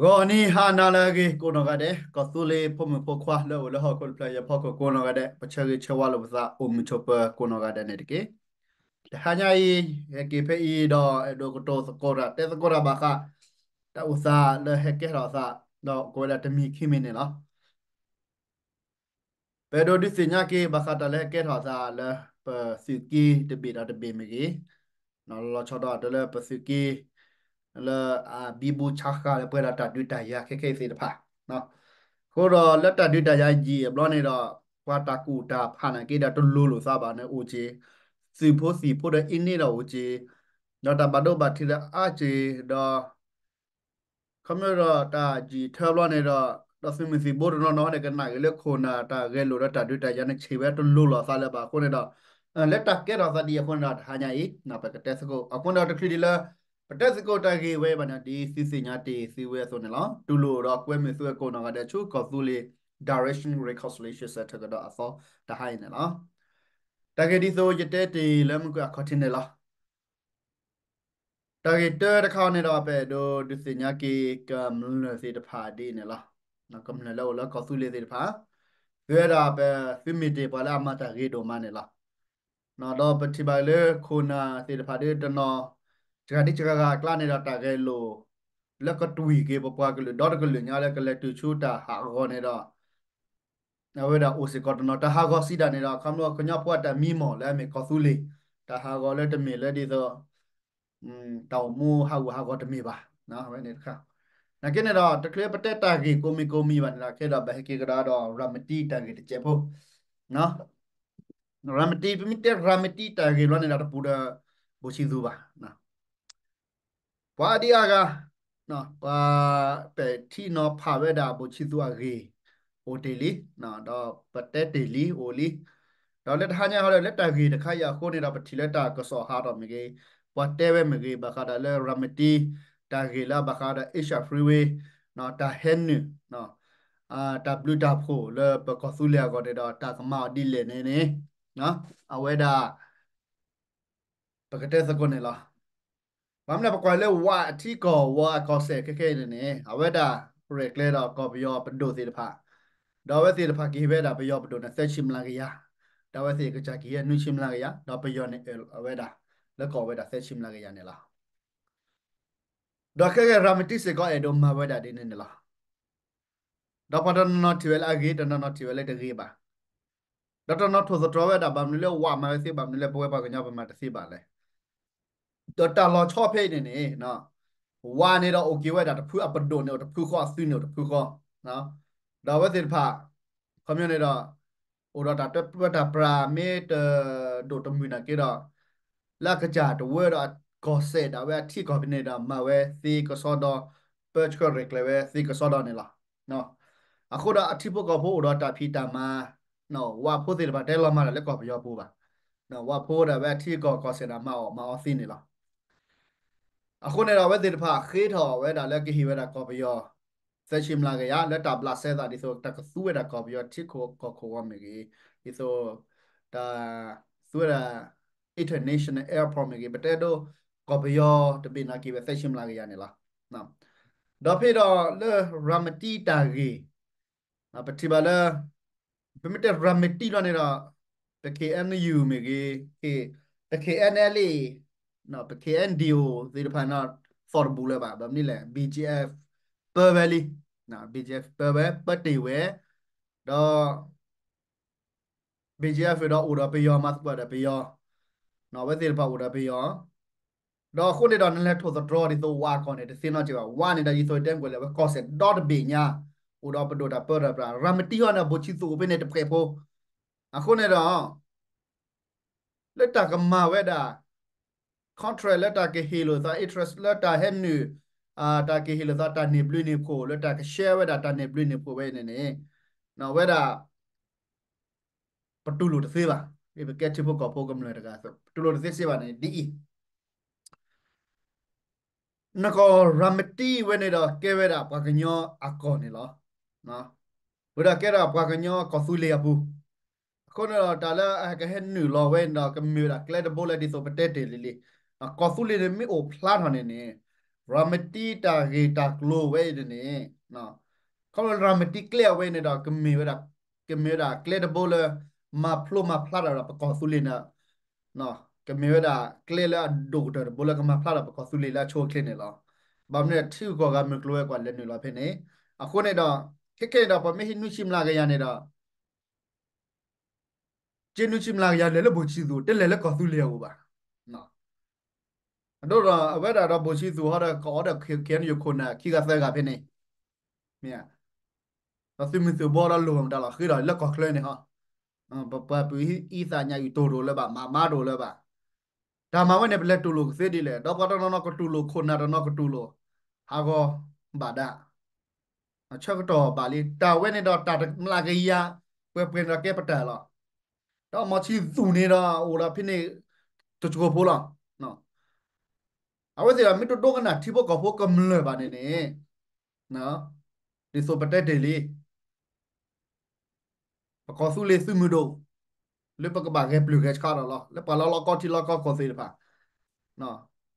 ဂီၤနံၤဟါနၤလၢအဂ့ၤကိးနီၢ်ဂၤဒဲး, ကီၢ်သူလ့ၤဖိမုၣ်ဖိခွါလၢအိၣ်လၢဟီၣ်ခိၣ်တဖျၢၣ်ညါအဖီခိၣ်ကိးနီၢ်ဂၤဒဲး, ပဆၢဂ့ၤဆၢဝါလိာ်ပသးအိၣ်မုာ်ဆိးပၢၤကိးနီၢ်ဂၤဒဲးန့ၣ်တက့ၢ်. တဟါညါအံၤ ဟဲက့ၤဖဲအံၤဒီးအဲၣ်ဒိးကတိၤသကိးတၢ် တဲသကိးတၢ်ဘၣ်ဃး တၢ်အိၣ်သးလၢဟဲကဲထီၣ်သး ဒီးကိးဝဲဒၣ်တမံၤခံမံၤန့ၣ်လီၤ. ပအဲၣ်ဒိးဒုးသ့ၣ်ညါက့ၤ ဘၣ်ဃးတၢ်လၢဟဲကဲထီၣ်သးလၢ ပသုးက့တဘ့ၣ်ဒီးတဘ့ၣ်မ့ၢ်ဂ့ၤ, လီၤဆီဒၣ်တၢ်လၢပသုးက့ လၢအဘံဘူဆါဃာ်လၢပှဲၤဒီးတၢ်ဒုးတၢ်ယၤခဲခဲအံၤသ့ၣ်တဖၣ်, အဃိဒီးလၢတၢ်ဒုးတၢ်ယၤယံာ်အဘျီန့ၣ်ဒီး ပှၤတၢ်ကူၣ်တၢ်ဖးနာ်က့ဒီးတလိၤလိာ်သးဘၣ်န့ၣ်အိၣ်က့ၤ, သုးဖိသံၣ်ဖိဒီးအ့န့ၣ်ဒီးအိၣ်က့ၤ, ဒီးတၢ်ဘၣ်ဒိဘၣ်ထံးဒီးအါက့ၤဒီး ခီဖျိဒီးတၢ်ယံာ်ထၢဘျီန့ၣ်ဒီး ဒီးသုးမုၢ်သံၣ်ဘိတနီၤနီၤန့ၣ် ကနၣ်က့ၤလၢခိၣ်နၢ် တၢ်ဂဲၤလိာ်ဒီးတၢ်ဒုးတၢ်ယၤန့ၣ် ဆံးဝဲတလိၤလိာ်သးလၢၤဘၣ်အဃိန့ၣ်ဒီး လၢတၢ်ကဲထီၣ်သးဒ်အံၤအဃိန့ၣ်ဒီး တဟါညါအံၤ ပကတဲသကိး အဃိန့ၣ်ဒီးတချုးဒံးလၢ ပတဲသကိးတၢ်ဂ့ၢ်ဝဲအံၤဘၣ်န့ၣ် ဒ်သုသ့ၣ်ညါတ့ၢ်သုဝဲအသိးန့ၣ်လီၤ. တူၢ်လိာ်ဒီးကွဲမုာ်သုဝဲကိးနီၢ်ဂၤဒဲးဆူ ကီၢ်သူလ့ၤ Direction Reconciliation Center ကဒီးအသီတဟါအံၤန့ၣ်လီၤ. တၢ်ဂ့ၢ်ဒ်သိးယတဲတ့ၢ်လၢမုၢ်ကွၢ်အခီၣ်ထံးန့ၣ်လီၤ. တၢ်ဂ့ၢ်တၢတခါန့ၣ်ဒီး ပအဲၣ်ဒိးဒုးသ့ၣ်ညါက့ၤကမျၢၢ်သ့ၣ်တဖၣ်ဒ်အံၤန့ၣ်လီၤ. ကမျၢၢ်လၢအိၣ်လၢကီၢ်သူလ့ၤသ့ၣ်တဖၣ်, သုဝဲဒၣ်ပသုးမ့ၢ်တ့ၢ်ပှၤလၢအမၤတၢ်ဂ့ၤဒိၣ်မးန့ၣ်လီၤ. ဒီးပထံၣ်ဘၣ်လၢခိၣ်နၢ်သ့ၣ်တဖၣ်ဒ်တနီၤ စှၤဒ်စှၤဂၤအကျါန့ၣ်ဒီး တၢ်ဂဲၤလိာ် လၢကတွံၢ်က့ၤပပှၤကလုာ်ဒီတကလုာ်ညါလၢကလဲၤတုၤဆူတၢ်ဟးဂီၤန့ၣ်ဒီး အဝဲဒၣ်အိၣ်စ့ၢ်ကီးတနီၤ တၢ်ဟးဂီၤစံးဒၣ်န့ၣ်ဒီး ခီဖျိကညီဖိအတၢ်မံမီၢ်လၢအမ့ၢ်ကီၢ်သူလ့ၤ တၢ်ဟးဂီၤလၢတမ့ၢ်လၢဒ်သိး တၢ်အိၣ်မူဟးဂူာ်ဟးဂီၤတမ့ၢ်ဘၣ်. ဝဲန့ၣ်တခါ နာ်က့န့ၣ်ဒီး တချုးပတဲတၢ်ဂ့ၢ်ကိးမံၤကိးမံၤဘၣ်န့ၣ်ဒီး ခဲဒီးဘၣ်ဟဲက့ၤကဒါဒီး ရၤမတံတၢ်ဂ့ၢ်တစဲးဖိ ရၤမတံ ပမ့ၢ်တဲရၤမတံတၢ်ဂ့ၢ်ဘျီန့ၣ်ဒီး တပူၤဒီး ဘိၣ်ဆံသူဘၣ် ပှၤဒ်အါဂၤ ပှၤ ပဲာ်ထံနီၤဖးဝဲဒၣ်ဘိၣ်ဆံသူအဂ့ၢ် အိၣ်တ့ၢ်လံ, ဒီးပတဲတ့ၢ်လံ အိၣ်လံ, ဒီးလၢတဟါညါဟီဒီး လၢတၢ်ဂ့ၢ်တခါအံၤအဃိန့ၣ်ဒီး ပထံၣ်လၢတၢ်ကစီၣ်ဟးထီၣ်မ့ၢ်ဂ့ၤ, ပှၤတဲဝဲမ့ၢ်ဂ့ၤ ဘၣ်ဃးဒီးလၢရၤမတံ တၢ်ဂ့ၢ်လၢအဘၣ်ဃးဒီး Asia Freeway တၢ်ဟဲနုာ် တၢ်ဘျုးတၢ်ဖှိၣ်လၢပကီၢ်သူလ့ၤအဂီၢ်န့ၣ်ဒီး တၢ်ကမၤအီၤဒ်လဲၣ်န့ၣ်န့ၣ် အဝဲဒၣ် ပကတဲသကိးန့ၣ်လီၤ. ဘၣ်မနုၤပကွၢ်လၢဝးအထံကီၢ် ဝးအကီၢ်စဲၣ်ခဲခဲအံၤန့ၣ်န့ၣ် အဝဲဒၣ်ရဲၣ်ကျဲၤဒီးကီၢ်ပယီၤပဒိၣ်သ့ၣ်တဖၣ်, ဒီးအဝဲသ့ၣ်တဖၣ်ကဟ့ၣ်ဝဲဒၣ်ပယီၤပဒိၣ်န့ၣ် သၢဆံမျးကယၤ, ဒီးအဝဲသ့ၣ်ကစၢ်ကဟ့ၣ်နွံဆံမျးကယၤ, ဒီးပယီၤန့ၣ်အၢၣ်လီၤဝဲဒၣ် လၢကီၢ်ဝဲဒၣ်သၢဆံမျးကယၤန့ၣ်လီၤ. ဒီးခဲကဲရၤမတံစ့ၢ်ကီးအဲၣ်ဒိးမၤဝဲဒၣ်ဒ်န့ၣ်န့ၣ်လီၤ. ဒီးပှၤတနီၤနီၤထံၣ်ဝဲလၢအဂ့ၤ, တနီၤနီၤထံၣ်ဝဲလၢတဂ့ၤဘၣ်. ဒီးတနီၤထိၣ်သတြီၤဝဲဒၣ် ဘၣ်မနုၤလၢဝးမၤဝဲသ့ ဘၣ်မနုၤလၢပဝဲပှၤကညီပမၤတသ့ဘၣ်လဲၣ်. ဒီးတၢ်လီၤဆီဖဲအံၤန့ၣ်န့ၣ် ဝးန့ၣ်ဒီးအိၣ်က့ၤဝဲဒၣ်တဖုအပဒိၣ်န့ၣ်အိၣ်တဖုဃီ အသုးန့ၣ်အိၣ်တဖုဃီ, ဒီးအဝဲသ့ၣ်တဖၣ် ခီပညီန့ၣ်ဒီး အိၣ်ဒီးတၢ်တၢ်ပၢတၢ်ပြးမ့ၢ်တဒိၣ်တမုၢ်နာ်က့ဒီး လၢအကစၢ်တဝၢဒီးကီၢ်စဲၣ်ဒၣ်ဝဲအထံကီၢ်ဖဲန့ၣ်ဒီး မၤဝဲသ့ကစီဒီ ပၢဆှၢရဲၣ်ကျဲၤဝဲသ့ကစီဒီန့ၣ်လီၤ. အဃိဒီးအထံဖိကီၢ်ဖိအိၣ်ဒီးတၢ်ဖံးတၢ်မၤ ဝးဖိသ့ၣ်တဖၣ်တဲလီၤမၢ်ဒၣ်လၢကီၢ်ပယီၤပူၤဘၣ်. ဝးဖိဒၣ်ဝဲအထံကီၢ်ကီၢ်စဲၣ်ဒၣ်မၤအီၣ်မၤအီသ့န့ၣ်လီၤ. အဃိန့ၣ်ဒီး အဝဲသ့ၣ်တဖၣ်ဃ့ထီၣ်ဝဲဒၣ်လၢကဟ့ၣ်ဝဲဒၣ်ကီၢ်ပယီၤ သၢဆံမျးကယၤ လၢတၢ်ဘျးစဲသးဒ်သိး တၢ်ကသူဝဲဒၣ်ကီၢ်ပယီၤထံခိၣ်ကီၢ်ခိၣ်ဝီမ့ၢ်ဂ့ၤ, ဒ်သိး တၢ်သူဝဲဒၣ် international airport မ့ၢ်ဂ့ၤ, ပတဲဒိ ကီၢ်ပယီၤတဘ့ၣ်နာ်က့ၤဝဲသၢဆံမျးကယၤန့ၣ်လီၤ. ဒီးဖဲဒီးလၢရၤမတံတၢ်ဂ့ၢ် ပထံၣ်ဘၣ်လၢ ပမ့ၢ်တဲရၤမတံလီၤန့ၣ်ဒီး ပ K N U မ့ၢ်ဂ့ၤ, ပ K N L A, ပ K N D O သ့ၣ်တဖၣ်န့ၣ် သီၣ်တဘူၣ်လၢၤဘၣ်, ဘၣ်မနုၤလဲၣ် B G F ပၢဝဲလံ, B G F ပၢဝဲ ပၢတ့ၢ်ဝဲ, ဒီး B G F ဒီးအိၣ်ဒီးပယီၤ မၤသကိးဒီးပယီၤ, အဝဲသ့ၣ်တဖၣ်အိၣ်ဒီးပယီၤ, ဒီးအဃိန့ၣ်ဒီး နလဲၤထိၣ်သတြီၤဒ်သိးဝးကီၢ်န့ၣ် တသ့နီတစဲးဘၣ်. ဝးန့ၣ်ဒီးဒ်သိးတဲမ့ၢ်ကွၢ်လဲၣ် အဝဲကီၢ်စဲၣ်ဒီတဘ့ၣ်ညါ, အိၣ်ဒီးပဒိၣ်တၢ်ပၢတၢ်ပြး, ရၤမတံဟီန့ၣ် ဘိၣ်ဆံသူအိၣ်ဖဲန့ၣ်တဖှဲးဖိ, အဃိန့ၣ်ဒီး လၢတၢ်ကမၤဝဲဒၣ် contract လၢတၢ်ကဟ့ၣ်လိာ်သး interest လၢတၢ်ဟဲနုာ်, တၢ်ကဟ့ၣ်လိာ်သးတၢ်န့ၢ်ဘျုးန့ၢ်ဖှိၣ် လၢတၢ်က share ဝဲဒၣ်တၢ်န့ၢ်ဘျုးန့ၢ်ဖှိၣ်ဝဲအံၤန့ၣ်န့ၣ်, ဝဲဒၣ် ပတူၢ်လိာ်တသ့ဘၣ်. ပကဲထံဖိကီၢ်ဖိကမျၢၢ်တဂၤအသိး ပတူၢ်လိာ်တသ့စ့ဘၣ်န့ၣ်ဒ်အံၤ နကီၢ်ရၤမတံဝဲန့ၣ်ဒီး ကဲဝဲဒၣ်ပှၤကညီအကီၢ်န့ၣ်လီၤ. ဝဲဒၣ်ကဲဒၣ်ပှၤကညီကီၢ်သူလ့ၤအပူၤ, အဃိန့ၣ်ဒီး တၢ်လၢအကဟဲနုာ်လီၤဝဲန့ၣ်ဒီး ကမ့ၢ်ဝဲဒၣ်ကျဲတဘိလၢဒ်သိးပတဲတ့ၢ်လံလံ, ကီၢ်သူလ့ၤန့ၣ်မ့ၢ်အိၣ်ဖျါထီၣ်န့ၣ်န့ၣ် ရၤမတံတၢ်ဂ့ၢ်တၢ်ကျိၤဝဲအံၤန့ၣ်န့ၣ်, ခီဖျိလၢရၤမတံကျဲအဝဲန့ၣ်ဒီး ကမ့ၢ်ဝဲဒၣ်, ကမ့ၢ်ဝဲဒၣ်ကျဲတဘိလၢ မၤဖျိမၤဖျါတၢ်ဒီးပကီၢ်သူလ့ၤန့ၣ်, ကမ့ၢ်ဝဲဒၣ်ကျဲလၢအဒိၣ်ကတၢၢ်တဘိလၢကမၤဖျါဒီးပကီၢ်သူလ့ၤလၢအဆိအချ့န့ၣ်လီၤ. ဘၣ်မနုၤလဲၣ် ထံဂုၤကီၢ်ဂၤမုၢ်ကျိၤဝဲၤကွာ်လဲၤနုာ်လီၤဖဲန့ၣ်, အဃိန့ၣ်ဒီး ခဲခဲအံၤဒီးပှၤမ့ၢ်ဟံးနွံဆံမျးကယၤန့ၣ်ဒီး က့နွံဆံမျးကယၤလဲၤလၢဘိၣ်ဆံသူး တလဲၤလၢကီၢ်သူလ့ၤအအိၣ်ဘၣ်. အဒိဒီး အဝဲဒၣ်ဒီးဘိၣ်ဆံသူးဟီဒီး ကအီဒီး ခဲအံၤယိၤခိၣ်နၢ်ခံဂၤသၢဂၤဖဲန့ၣ်, မ့ၢ်ဧါ, ဒီးသုးမုၢ်သုးဘိဒီးလိၣ်မတၤလီၤ ဃ့ဒီးလၢကီၢ်ချၢန့ၣ်ဟီ, ပပှၤပုၢ်အံသးညါအံၤတိၢ်ရိၤလၢၤဘၣ် မၤမါတိၢ်လၢၤဘၣ်. တၢ်မၤဝဲန့ၣ် ပလဲၤတူၢ်လိာ်ကသ့ဒ်လဲၣ်, ဒီးပှၤတနီၤနီၤကတူၢ်လိာ် ခိၣ်နၢ်တနီၤကတူၢ်လိာ် ဟးဂီၤဘၣ်ဒၣ် ဆၢကတီၢ်ဘၣ်လံ တၢ်ဝဲန့ၣ်ဒီးတၢ်မျးကယၤ ပှဲၤပှဲၤန့ၣ်ဒီးကဲပတၢ်လီၤ. ဒီးဘိၣ်ဆံသူးန့ၣ်ဒီးအိၣ်ဒီးဖဲန့ၣ် တစှၤဖိလီၤ. အဝဲသ့ၣ်ဒီးမ့ၢ်တဒိကနၣ်ထံဖိကီၢ်ဖိကမျၢၢ်ဘၣ်န့ၣ်န့ၣ်, ဒ်သိးပတဲတ့ၢ်လံ ပကီၢ်သူလ့ၤသုးမုၢ်ဒိၣ် လၢပကဘၣ်ဂဲၤပျုၢ်ဂဲၤဆှးဒီးလီၤ လၢပှၤလီၤလီၤကီထံလီၤကီကီၢ်သ့ၣ်တဖၣ်,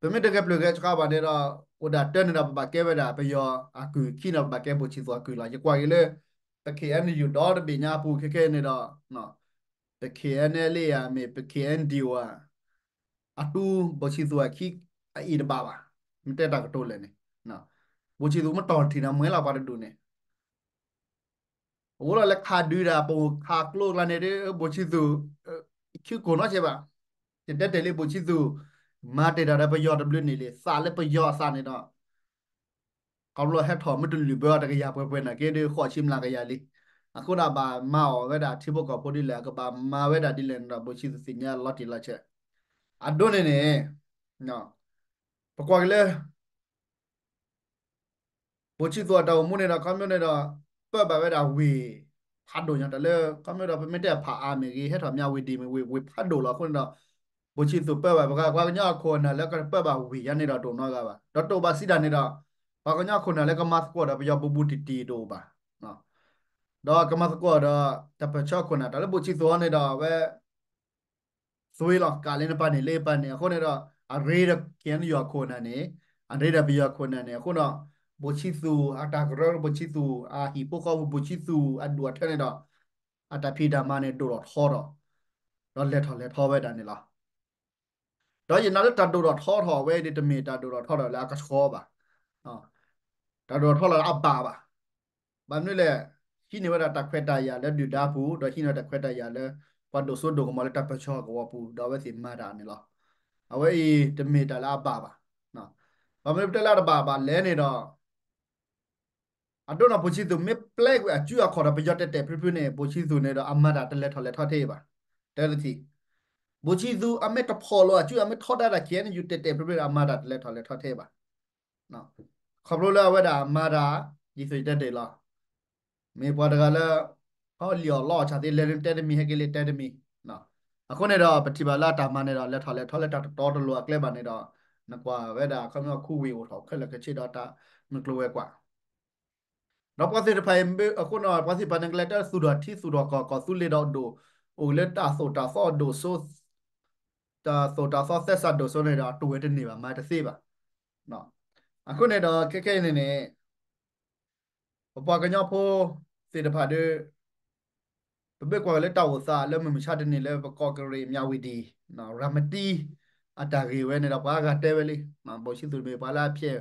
ပမ့ၢ်တဂဲၤပျုၢ်ဂဲၤဆှးဘၣ်န့ၣ်ဒီး အိၣ်ဒၣ်တၢ်န့ၣ်ဒီး ပဘၣ်ကဲဝဲဒၣ်ပယီၤအကုၢ် ခံန့ၣ်ဒီး ပဘၣ်ကဲဘိၣ်ဆံသူးအကုၢ်လီၤ. ယကွၢ်က့ၤလၢ ပ ခ့ၣ်အဲၣ်ယူၣ် ဒီတဘ့ၣ်ညါအပူၤခဲခဲန့ၣ်ဒီး ပ ခ့ၣ်အဲၣ်အဲလ်အ့ ဧါ မ့ၢ်ပ ခ့ၣ်အဲၣ်ဒံၣ်ဧါ အတူဘိၣ်ဆံသူးအခံ အအံၤတဘၣ်ဘၣ်. မ့ၢ်တဲတၢ်ကတိၤလဲၣ်န့ၣ်, ဘိၣ်ဆံသူးမ့ၢ်တီၢ်ထံၣ်န့ၣ် မွဲလီၤပှၤတဒူၣ်န့ၣ် အဝဲလီၤလၢခးဒုးဒၣ် ပခးကျိကျါန့ၣ်ဒီး ဘိၣ်ဆံသူး ခံကိၢ်နီတစဲးဘၣ်. ယတဲတ့ၢ်လံ ဘိၣ်ဆံသူး မၤတ့ၢ်တၢ်ဒီးပယီၤတဘျုးန့ၣ်လံ သးလၢပယီၤအသးန့ၣ်ဒီး ခီဖျိဟဲထီၣ်မ့ၢ်တလုၢ်ဘၢအီၤတကယၤပှဲၤပှဲၤနာ်က့ဒီး ဃိးဆံမျးကယၤလံ. အဃိဒီးဘၣ်မၤအီၣ်ဝဲဒၣ်ထံဖိကီၢ်ဖိဒ်လဲၣ် အကဘၣ်မၤဝဲဒၣ်ဒ်လဲၣ်န့ၣ်ဒီး ဘိၣ်ဆံသူးသ့ၣ်ညါလီၤတံၢ်လီၤဆဲး. အဒိန့ၣ်န့ၣ် ပကွၢ်က့ၤလၢ ဘိၣ်ဆံသူးအတၢ်အိၣ်မူန့ၣ်ဒီး ခီဖျိန့ၣ်ဒီး ပၢဘၣ်ဝဲဒၣ်ဝ့ၢ်ဖးဒိၣ်ညါ တၢ်လၢ ခီဖျိဒီး ပမ့ၢ်တဲဖးအါမ့ၢ်ဂ့ၤ ဟဲထီၣ်မးဝ့ၢ်ဒံၣ်မ့ၢ်ဂ့ၤ ဝ့ၢ်ဖးဒိၣ်လီၤအဃိန့ၣ်ဒီး ဘိၣ်ဆံသူးပၢဘၣ် ပှၤကညီအခိၣ်အနၢ်လၢကပၢဘၣ်ဝ့ၢ်ယါန့ၣ်ဒီးတအိၣ်နီတဂၤဘၣ်. ဒီးတအိၣ်ဘၣ်စံးဒၣ်န့ၣ်ဒီး ပှၤကညီအခိၣ်အနၢ်လၢကမၤသကိးဒီးပယီၤဘူးဘူးတံၢ်တံၢ်တအိၣ်ဘၣ်. ဒီးကမၤသကိးဒီး တၢ်ပၢၢ်ဆၢအခိၣ်အနၢ် တၢ်လၢဘိၣ်ဆံသူးအီၤန့ၣ်ဒီး အဝဲ သွ့လီၤ ကးလၢနပၤန့ၣ်လၢပၤန့ၣ် အဃိန့ၣ်ဒီး အရ့ဒီး ခ့ၣ်အဲၣ်ယူၣ် အခိၣ်အနၢ်န့ၣ် အရ့ဒီးပယီၤအခိၣ်အနၢ်န့ၣ် အဃိဒီး ဘိၣ်ဆံသူးအတၢ်ကရၢ ဘိၣ်ဆံသူးအဟံၣ်ဖိဃီဖိ ဘိၣ်ဆံသူးအဒူၣ်အထၢန့ၣ်ဒီး အတၢ်ဖံးတၢ်မၤန့ၣ် ဒိၣ်ထီၣ်ထီထီၣ် ဒီးလဲၤထီၣ်လဲၤထီဝဲဒၣ်န့ၣ်လီၤ. ဒီးယနာ်လၢတၢ်ဒိၣ်ထီၣ်ထီထီၣ်ဝဲအံၤ တမ့ၢ်တၢ်ဒိၣ်ထီၣ်ထီထီၣ်လၢအကဆှီဘၣ်. တၢ်ဒိၣ်ထီၣ်ထီထီၣ်လၢအဘၣ်ဘၣ်. ဘၣ်မနုၤလဲၣ်, ဟံးန့ၢ်ဝဲဒၣ်တၢ်ခွဲးတၢ်ယာ်လၢဒုၣ်ဒါပူၤ ဒီးဟံးန့ၢ်ဝဲတၢ်ခွဲးတၢ်ယာ်လၢ ပှၤဒိၣ်စိဒိၣ်ကမီၤလၢတၢ်ပၢၢ်ဆၢကဝီၤပူၤ ဒီးအဝဲသ့ၣ်မၤတၢ်န့ၣ်လီၤ. အဝဲအံၤတမ့ၢ်တၢ်လၢအဘၣ်ဘၣ်. ဘၣ်မနုၤပတဲလၢအတဘၣ်ဘၣ်လဲၣ်န့ၣ်ဒီး အဒိန့ၣ် ဘိၣ်ဆံသူးမ့ၢ်ပျဲကွံာ်အစုအခီၣ်ဒီးပယီၤတဲာ်တဲာ်ဖျုးဖျုးန့ၣ် ဘိၣ်ဆံသူးန့ၣ်ဒီးအမၤတၢ်တလဲၤထီၣ်လဲၤထီထဲအံၤဘၣ်. တၢ်တထံၣ်, ဘိၣ်ဆံသူးအမ့ၢ်တဖီၣ်လိာ်အစု အမ့ၢ်ထီဒါတၢ် ခ့ၣ်အဲၣ်ယူၣ် တဲာ်တဲာ်ဖျုးဖျုး အမၤတၢ်တလဲၤထီၣ်လဲၤထီထဲအံၤဘၣ်. ခီဖျိလၢအဝဲဒၣ်မၤတၢ် ဒ်သိးယတဲတ့ၢ်လီၤ. မ့ၢ်ပှၤတဂၤလၢ ဟီလံၣ်အီၣ်လီအီၣ်ဆၣ်သ့ လဲၤလၢတဲတမံၤ ဟဲက့ၤလၢတဲတမံၤ. အဃိန့ၣ်ဒီး ပထံၣ်ဘၣ်လၢအတၢ်မၤန့ၣ်ဒီး လဲၤထီၣ်လဲၤထီလၢတၢ်တတီတလိၤအကျဲဘၣ်န့ၣ်ဒီး နကွၢ်ဝဲဒၣ်ခီဖျိခူဝ့ၢ်အိၣ်ထီၣ်ခဲလၢာ်ခဲဆ့ဒီးတၢ်မုၢ်ကျိၤဝဲၤကွာ် ဒီးပှၤသ့ၣ်တဖၣ်အံၤ အဃိန့ၣ် ပှၤသ့ၣ်တဖၣ်န့ၣ် ကလဲၤတဲသူၣ်ထီၣ်ထံသူၣ်ထီၣ်ကီၢ် ကီၢ်သူလ့ၤဒီးဒိၣ် အိၣ်လၢတၢ်သိၣ်တၢ်သီအဒိၣ်စိ တၢ်သိၣ်တၢ်သီသဲစးဒိၣ်စိန့ၣ်ဒီး အတိၢ်ဝဲတန့ၢ်ဘၣ် မၤတသ့ဘၣ်. အဃိန့ၣ်ဒီး ခဲခဲအံၤန့ၣ်န့ၣ် ပပှၤကညီဖိသ့ၣ်တဖၣ်ဒီး ပမ့ၢ်ကွၢ်က့ၤလၢတၢ်အိၣ်သးလၢမုၢ်မဆါတနံၤလၢပကီၢ်ကရ့ၣ်မၠၣ်ဝတံၣ် ရၤမတံ အတၢ်ဂ့ၢ်ဝဲန့ၣ်ဒီး ပှၤဂၤတဲဝဲလံ ဘိၣ်ဆံသူးမ့ၢ်ပှၤလၢအဖျဲး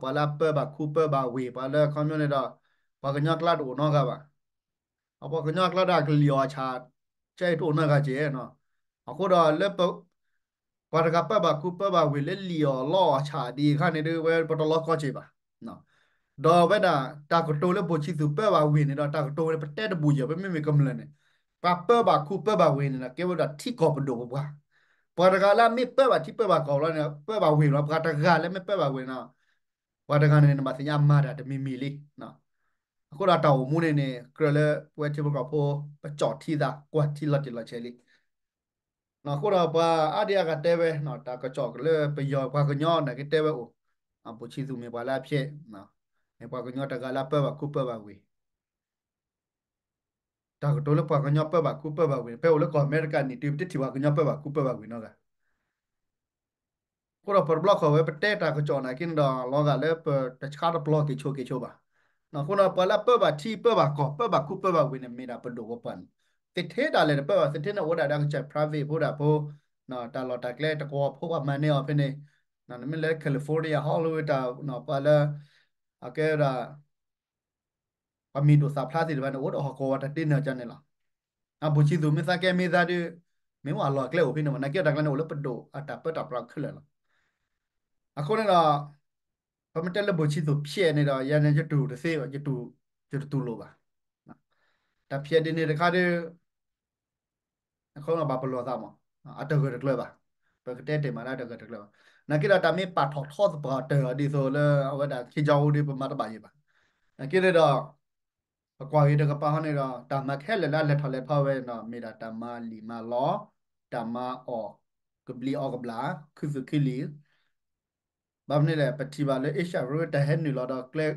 ပှၤလၢအပၢဘၣ်ခူပၢဘၣ်ဝ့ၢ် ပှၤလၢခီဖျိန့ၣ်ဒီး ပှၤကညီအကျါတအိၣ်နီတဂၤဘၣ်. အပှၤကညီအကျါဒီးအကလံၣ်အီၣ်ဆၣ် ကဲအံၤတအိၣ်နီတဂၤက့ၤ. အဃိဒီးလၢ ပှၤတဂၤပၢဘၣ်ခူပၢဘၣ်ဝ့ၢ်လၢလံၣ်အီၣ်လီအီၣ်ဆၣ်ဒ်အခါန့ၣ်ဒီး ဝဲပတလီၤကီက့ၤဘၣ်. ဒီးဝဲဒၣ်တၢ်ကတိၤလၢဘိၣ်ဆံသူးပၢဘၣ်ဝ့ၢ်န့ၣ်ဒီး တၢ်ကတိၤဝဲန့ၣ် ပတဲတဘူၣ်ယီၤ ပမ့မ့ၢ်ကမျၢၢ်န့ၣ် ပှၤပၢဘၣ်ခူပၢဘၣ်ဝ့ၢ်န့ၣ်ဒီး ကဲဝဲဒၣ်ထံကီၢ်ပဒိၣ်ပပှၢ်. ပှၤတဂၤလၢအမ့ၢ်ပၢဘၣ်ထံပၢဘၣ်ကီၢ်လီၤန့ၣ် ပၢဘၣ်ဝ့ၢ်လီၤ. ပှၤတဂၤလၢမ့ၢ်ပၢဘၣ်ဝ့ၢ်န့ၣ် ပှၤတဂၤန့ၣ် နဘၣ်သ့ၣ်ညါမၤတၢ်တမံၤမံၤလံ. အဃိဒီးတၢ်အိၣ်မူန့ၣ်န့ၣ် ကြၢးလၢပဝဲထံဖိကီၢ်ဖိ ပကၠီၣ်ထံသးကွၢ်ထံလီၤတံၢ်လီၤဆဲးလံ. အဃိဒီးပှၤအါဒံအါဂၤတဲဝဲ တၢ်ကစီၣ်လၢပယီၤပှၤကညီနာ်က့တဲဝဲအိၣ်, ဘိၣ်ဆံသူးမ့ၢ်ပှၤလၢအဖျဲး, မ့ၢ်ပှၤကညီတဂၤလၢအပၢဘၣ်ခူပၢဘၣ်ဝ့ၢ်. တၢ်ကတိၤလၢပှၤကညီပၢဘၣ်ခူပၢဘၣ်ဝ့ၢ်န့ၣ် ဖဲအိၣ်လၢကီၢ်အမဲရကၤန့ၣ် တုၤပတထံၣ်ပှၤကညီပၢဘၣ်ခူပၢဘၣ်ဝ့ၢ်နီတဂၤ. အဃိဒီးပတဘျီဃီဝဲပတဲတၢ်ကစီၣ်နာ်က့န့ၣ်ဒီး လီၤဂာ်လၢပတဆါတပျီက့ၤဆိက့ၤဆိဘၣ်. အဃိန့ၣ် ပှၤလၢပၢဘၣ်ထံပၢဘၣ်ကီၢ် ပၢဘၣ်ခူပၢဘၣ်ဝ့ၢ်န့ၣ် မ့ၢ်ဒၣ်ပဒိၣ်ပပှၢ်န့ၣ်, သထ့ဒၣ်လဲာ်န့ၣ် ပၢဘၣ်သထ့န့ၣ် အိၣ်ဝဲဒၣ်ဒီးကစၢ် private ဖိဒၣ်ဖိ, တၢ်လီၢ်တၢ်ကျဲတကဝီၤဖိပှၤမၤန့ၢ်အီၤဖဲန့ၣ်, နမ့ၢ်လဲၤ California Hollywood တၢ် ပှၤလၢ အကဲဝဲဒၣ် ပှၤမံၤဒိၣ်သၣ်ဖျါသ့ၣ်တဖၣ်န့ၣ် အိၣ်ဒီးဟီၣ်ကဝီၤတၢ်တ့န့ၢ်အီၤကန့ၣ်လီၤ. အဘူးစံသူးမ့ၢ်သးကဲမ့ၢ်သးဒီး မ့ၢ်ဝဲအလီၢ်အကျဲအိၣ်ဖဲန့ၣ်မး နာ်က့တၢ်ကျဲန့ၣ်အိၣ်လၢပဒိၣ်အတၢ်ပၢတၢ်ပြးခဲလၢာ်လီၤ. အဃိန့ၣ်ဒီး ပမ့ၢ်တဲလၢဘူးစံသူးဖျဲးန့ၣ်ဒီး ယၤန့ၣ်ယတူၢ်တသ့ဘၣ်, ယတူၢ်တတူၢ်လိာ်ဘၣ်. တၢ်ဖျဲးဒ်န့ၣ်တခါဒီး အဃိန့ၣ်ဘၣ်ပလီၢ်သးမး, အတဂၢၢ်တကျၢၤဘၣ်, ပကတဲတ့ၢ်မးလၢအတဂၢၢ်တကျၢၤဘၣ်. နာ်က့ဒီးတၢ်မ့ၢ်ပာ်ထီၣ်ထီသပှၢ်တၢၢ်အီၤဒ်သိးလၢအဝဲဒၣ်ခ့ကၠီဟူဒီး ပမၤတဘၣ်ယံၤဘၣ်. နာ်က့န့ၣ်ဒီး ပကွၢ်ဂ့ၤတကပၤဟီန့ၣ်ဒီး တၢ်မၤခဲလၢာ်လၢအလဲၤထီၣ်လဲၤထီဝဲန့ၣ်ဒီး မ့ၢ်ဒၣ်တၢ်မၤလံာ်မၤလီ, တၢ်မၤအီၣ်ကဘျံးအီကဘျၣ် ခုသူၣ်ခုလံာ် ဘၣ်မနုၤလဲၣ် ပထံၣ်ဘၣ်လၢ Asia ရူ တၢ်ဟဲနုာ်လီၤဒီးကျဲ,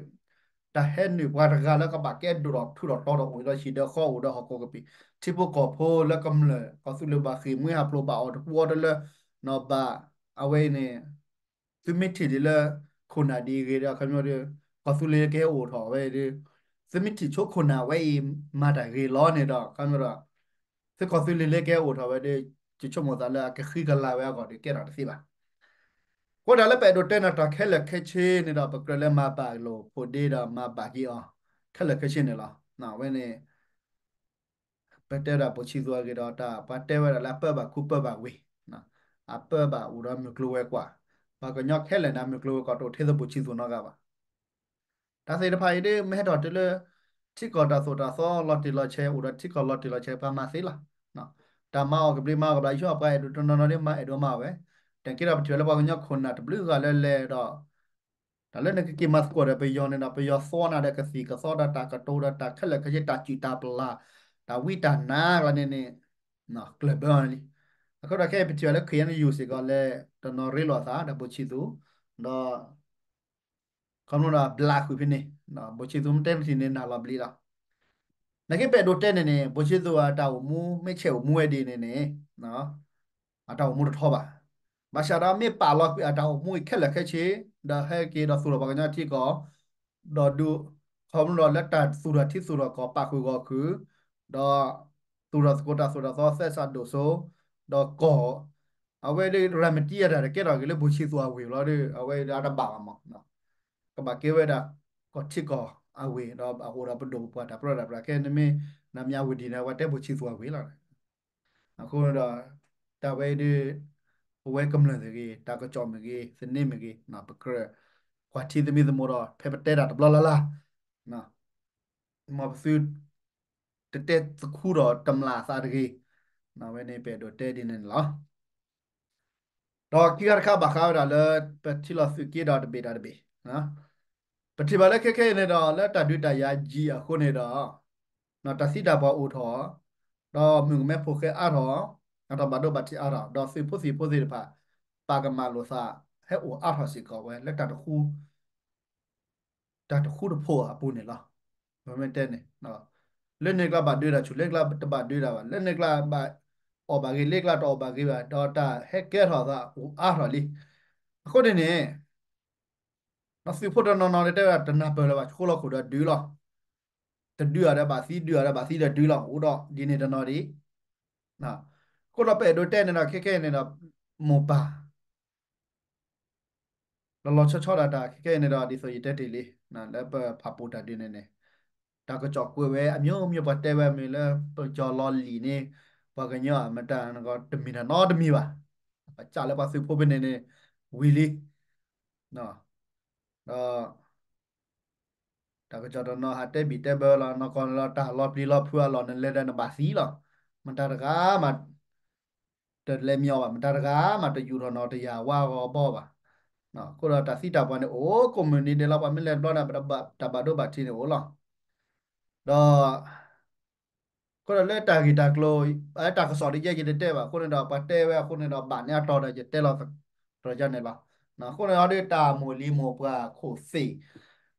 တၢ်ဟဲနုာ်ပှၤတဂၤလၢကဘၣ်ကဲဒိၣ်ထီၣ်ထူၣ်ထီၣ်တီၤထီၣ်အိၣ်ဒီးဟံၣ်ဒီးဃီအိၣ်ဒီးဟီၣ်ခိၣ်ကပံာ်, ထံဖိကီၢ်ဖိလၢကမျၢၢ် ကီၢ်သူလ့ၤဘၣ်ဃ့ၢ်မှံဟးဖျိးဘၣ်အီၣ်တကူအီတလၢ, နီၢ်ဘၣ်, အဝဲအံၤန့ၣ် သုမ့ၢ်ထံၣ်ဒ်လၢ ခိၣ်နၢ်ဒ်အံၤဂ့ၤဒီး ခီပညီဒီး ကီၢ်သူလ့ၤလၢကဟဲအိၣ်ထီၣ်ဝဲဒီး သုမ့ၢ်ထံၣ်ဆိခိၣ်နၢ်ဝဲအံၤ မၤတၢ်ဂ့ၤလီၤန့ၣ်ဒီး ခီပညီဒီး သုကီၢ်သူလ့ၤလၢကဟဲအိၣ်ထီၣ်ဝဲဒီး ယဆိကမိၣ်သးလၢအကဃံကလၤဝဲအဂီၢ်ဒီးကဲထီၣ်တသ့ဘၣ်. အဃိတၢ်လၢပအဲၣ်ဒိးတဲန့ၣ် တၢ်ခဲလၢာ်ခဲဆ့န့ၣ်ဒီး ပကြၢးလၢမၤဘၣ်လိာ်ဖိးဒ့ဒီးမၤဘၣ်က့ၤအီၤ ခဲလၢာ်ခဲဆ့န့ၣ်လီၤ. အဝဲန့ၣ် ပတဲဒၣ်ဘူးစံသူးအဂ့ၢ်ဒီး တၢ်ပှၤတဲဝဲဒၣ်လၢအပၢဘၣ်ခူပၢဘၣ်ဝ့ၢ်, အပၢဘၣ်အိၣ်ဒီးမုၢ်ကျိၤဝဲၤကွာ်, ပှၤကညီခဲလၢာ်န့ၣ် မုၢ်ကျိၤဝဲၤကွာ်တအိၣ်ထဲသိးဘူးစံသူးနီတဂၤဘၣ်. တၢ်သ့ၣ်တဖၣ်အံၤဒ် မ့ၢ်ဟဲထီၣ်တုၤလၢ ထံကီၢ်တၢ်သိၣ်တၢ်သီလီၤတံၢ်လီၤဆဲး အိၣ်ဒီးထံကီၢ်လီၤတံၢ်လီၤဆဲး ပှၤမၤသ့လီၤ. တၢ်မၤအီၣ်ကဘျံးမၤအီၣ်ကဘျၣ် ယဆိပှၤအဲၣ်ဒိးတနီၤနီၤဒ်မၤအဲၣ်ဒိးမၤဝဲ, တၢ်က့ဒီးပထံၣ်ဝဲလၢပှၤကညီခိၣ်နၢ်တဘျုးဂၤလၢလဲၤဒီး တၢ်လၢနကက့ၤမၤသကိးဒီးပယီၤန့ၣ်ဒီး ပယီၤသီနၤဒီးကသံၣ်ကသီဒီးတၢ်ကတိၤဒီးတၢ်ခဲလၢာ်ခဲဆ့ တၢ်စုၣ်တၢ်ပျၢ် တၢ်ဝံတၢ်နါကျါန့ၣ်န့ၣ် ကျၢၢ်ဘၢအီၤလံ. အဃိဒီးခဲအံၤပထံၣ်ဝဲလၢ ခ့ၣ်အဲၣ်ယူၣ် စ့ၢ်ကီးလဲၤတနီၤရ့လိာ်သးဒီးဘူးစံသူး, ဒီး ခီဖျိဒီးဘျးဃုာ်ဖဲန့ၣ်, ဘူးစံသူးမ့ၢ်တဲမ့ၢ်ထံၣ်န့ၣ် နၢ်လီၤဘျံးလီၤ. နာ်က့ပအဲၣ်ဒိးတဲန့ၣ်န့ၣ် ဘူးစံသူးအတၢ်အိၣ်မူ မ့ၢ်ဆဲးအိၣ်မူဝဲဒ်န့ၣ်န့ၣ် အတၢ်အိၣ်မူတထီဘၣ်. ဘၣ်ဆၣ်ဒီးမ့ၢ်ပာ်လီၤကွံာ်အတၢ်အိၣ်မူအံၤခဲလၢာ်ခဲဆ့, ဒီးဟဲက့ၤဒီးသူၣ်ထီၣ်ပှၤကညီထံကီၢ်, ဒီးဒုး ခီဖျိဒီးလၢတၢ်သူၣ်ထီၣ်ထံသူၣ်ထီၣ်ကီၢ်ပာ်ဃုာ်ဂီၢ်ခုၣ်, ဒီး သူၣ်ထီၣ်သကိးတၢ်သိၣ်တၢ်သီသဲစးဒိၣ်စိ, ဒီးကီၢ် အဝဲဒၣ်ရၤမတံအတၢ်တကဲထီၣ်က့ၤလၢဘူးစံသူးအဝ့ၢ်လီၤဒီး အဝဲဒၣ်အတဘၣ်ဘၣ်မး ကဘၣ်ကဲဝဲဒၣ် ကီၢ်ထံကီၢ်အဝ့ၢ် ဒီးအအိၣ်ဒီးပဒိၣ်ပပှၢ်တၢ်ပြၢတၢ်ပြး ခဲန့ၣ်မ့ၢ် နမ့ၢ်အဝ့ၢ်ဒ်န့ၣ် အဝဲတဲဘူးစံသူးအဝ့ၢ်လီၤ. အဃိဒီး တၢ်ဝဲအံၤဒ် ပဝဲကမျၢၢ်တဂ့ၤ တၢ်ကစီၣ်မ့ၢ်ဂ့ၤ သန့မ့ၢ်ဂ့ၤ ပကြၢး ကွၢ်ထံသမံသမိးဒီး ဖဲပတဲတၢ်တဘျီလၢ်လၢ် မ်ပသု တတဲသခူဒီးတမျၢ်သးတဂ့ၤ. အဝဲန့ၣ်ပအဲၣ်ဒိးတဲဒ်န့ၣ်န့ၣ်လီၤ. ဒီးခံခါတခါဘၣ်ဃးဝဲဒၣ်လၢ ပထံၣ်လီၤသုးက့ဒီးတဘ့ၣ်တၢ်တဘ့ၣ်, ပထံၣ်ဘၣ်လၢခဲခဲအံၤန့ၣ်ဒီး လၢတၢ်ဒုးတၢ်ယၤယံာ်အဃိန့ၣ်ဒီး တၢ်သံတၢ်ပှၢ်အိၣ်ထီၣ်, ဒီးမုၣ်ကမဲဖိဃဲအါထီၣ်, အတၢ်ဘၣ်ဒိဘၣ်ထံးအါထီၣ်, ဒီးသုးဖိသံၣ်ဖိသ့ၣ်တဖၣ် ပာ်ကမၣ်လိာ်သး ဟဲအိၣ်အါထီၣ်စ့ၢ်ကီးဝဲလၢတၢ်တဃူ တၢ်တဃူတဖိးအပူၤန့ၣ်လီၤ. ပမ့ၢ်တဲန့ၣ် လၢန့ၣ်ကျါဘၣ်ဒုးတၢ်ဆူၣ် လၢကျါတဘၣ်ဒုးတၢ်ဘၣ် လၢန့ၣ်ကျါဘၣ်အီၣ်ဘၣ်ဂ့ၤ လၢကျါတအီၣ်ဘၣ်ဂ့ၤဘၣ် ဒီးတၢ်ဟဲကဲထီၣ်သးအိၣ်အါထီၣ်လံ. အဃိန့ၣ်န့ၣ် သုးဖိတနီၤနီၤတဲဝဲဒၣ်တနၢ်ပၢၢ်လၢၤဘၣ် ဆှိလီၤခိၣ်ဒီးဒုးလီၤ. တဒုးအီၤဒီးဘၣ်သံ ဒုးအီၤဒီးဘၣ်သံဒီးဒုးလီၤ အိၣ်ဒီးဒ်န့ၣ်တနီၤဒံး. အဃိဒီးပအဲၣ်ဒိးတဲန့ၣ်ဒီး ခဲခဲအံၤန့ၣ်ဒီး မိၢ်ပၢ် လီၤလီၤဆီဆီဒၣ်တၢ်ခဲခဲအံၤန့ၣ်ဒီး ဒ်သိးယတဲတ့ၢ်လံ လၢပဖးပိာ်တၢ်ဒုးန့ၣ်န့ၣ် တၢ်ကစီၣ်ကွဲးဝဲအမျိုးမျိုး ပှၤတဲဝဲမ့ၢ်လၢ ပယီၤလီၤလံာ်န့ၣ် ပှၤကညီအမတၤ တမ့ၢ်တၢ်နီတမံၤဘၣ်. ပစၢ်လၢပှၤသုးဖိဖဲန့ၣ်န့ၣ် ဝံၤလံ ဒီး တၢ်ကစီၣ်တနီၤဟးတဲဘံၣ်တဲဘၢလီၤ နီၢ်ကီၢ်န့ၣ်လီၤ တၢ်လီၤပျံၤလီၤဖုးအလီၢ်န့ၣ် လဲၤဒီးနဘၣ်သံလီၤ. မတၤတဂၤမး တလဲၤမံအီၤဘၣ် မတၤတဂၤမး တယူၢ်ထီၣ်နီၢ်တယၢ်ဝါဂီၤဘီဘၣ်. အဃိဒီးတၢ်သံတၢ်ပှၢ်န့ၣ် အိၣ်ကိးမုၢ်နံၤဒဲးလီၤ ပှၤမ့ၢ်လဲၤတဘျီန့ၣ် တၢ်ဘၣ်ဒိဘၣ်ထံးန့ၣ်အိၣ်လီၤ. ဒီး အဃိဒီးလၢတၢ်ဂ့ၢ်တၢ်ကျိၤ တၢ်ကစီၣ်ဒ်ယဲယတတဲဘၣ် အဃိန့ၣ်ဒီး ပှၤတဲဝဲအဃိန့ၣ်ဒီး ဘၣ်န့ၢ်အတီၤဒီး ယတဲလီၤတၢ်န့ၣ်လီၤ. အဃိန့ၣ်အီၤဒ်တၢ်မိၢ်လံၤမိၢ်ပှၢ်ခိၣ်သ့ၣ်